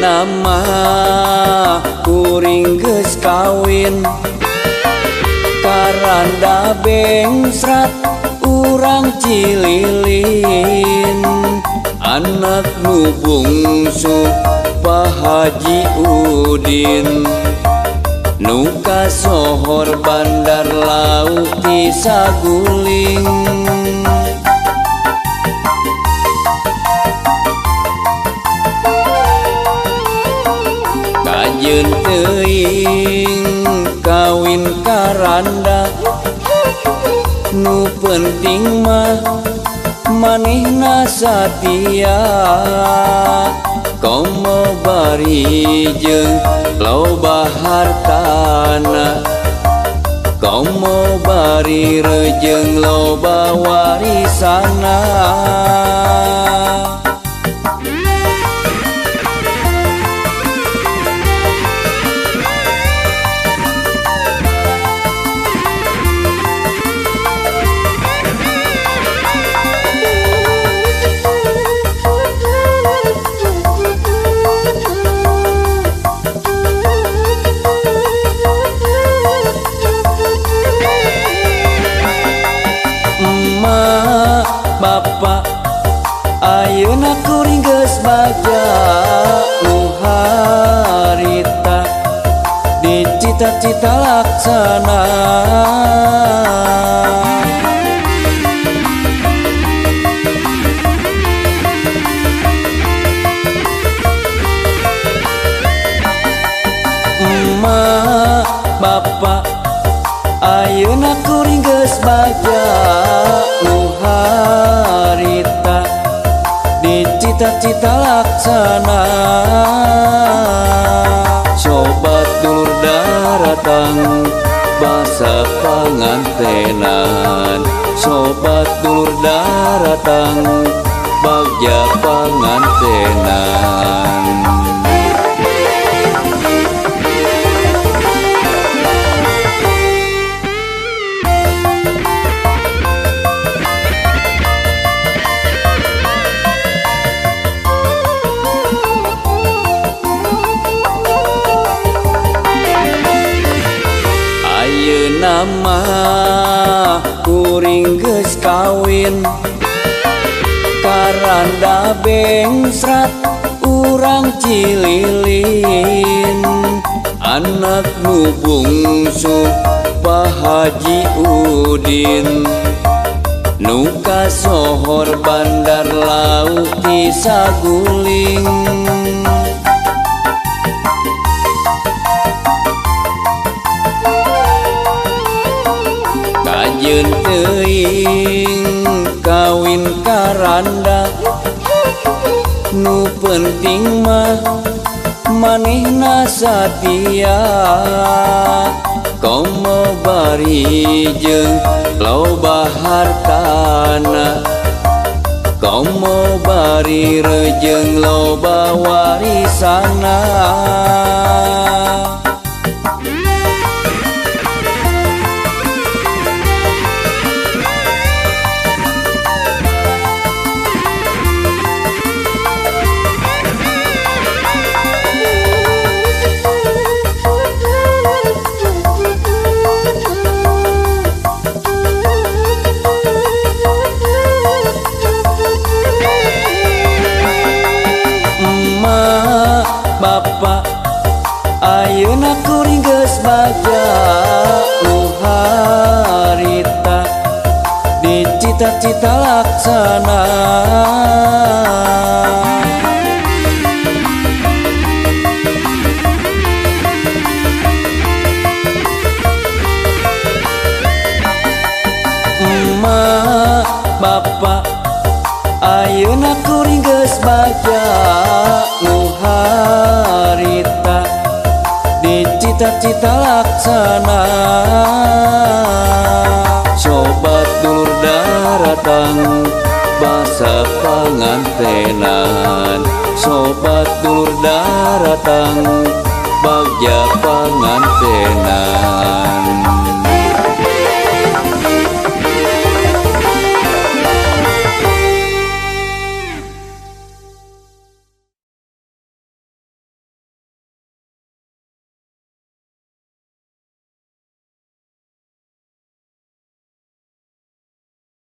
Ayeuna mah kuring geus kawin, karanda bengsrat urang Cililin. Anak nu bungsu Pak Haji Udin, nu kasohor bandar lauk ti Saguling. Kajeun teuing kawin karanda, nu penting mah manehna satia. Komo bari jeung loba hartana, komo bari rejeung loba warisana. Bapak ayeuna kuring geus baja nu harita di cita-cita laksana. Emak bapak ayeuna kuring geus baja nu harita di cita-cita laksana. Sobat dulur daratang basa pangantenan, sobat dulur daratang bagja pangantenan. Ayeuna mah kuring geus kawin, karanda bengsrat urang Cililin. Anak nu bungsu Pak Haji Udin, nu kasohor bandar lauk ti Saguling. Kajeun teuing kawin karanda, nu penting mah manehna satia. Komo bari jeung loba hartana, komo bari rejeung loba warisana. Bapak ayeuna kuring geus baja nu harita di cita-cita laksana. Emak bapak ayeuna kuring geus baja nu harita di cita-cita laksana. Sobat dulur daratang basa pangantenan, sobat dulur daratang bagja pangantenan.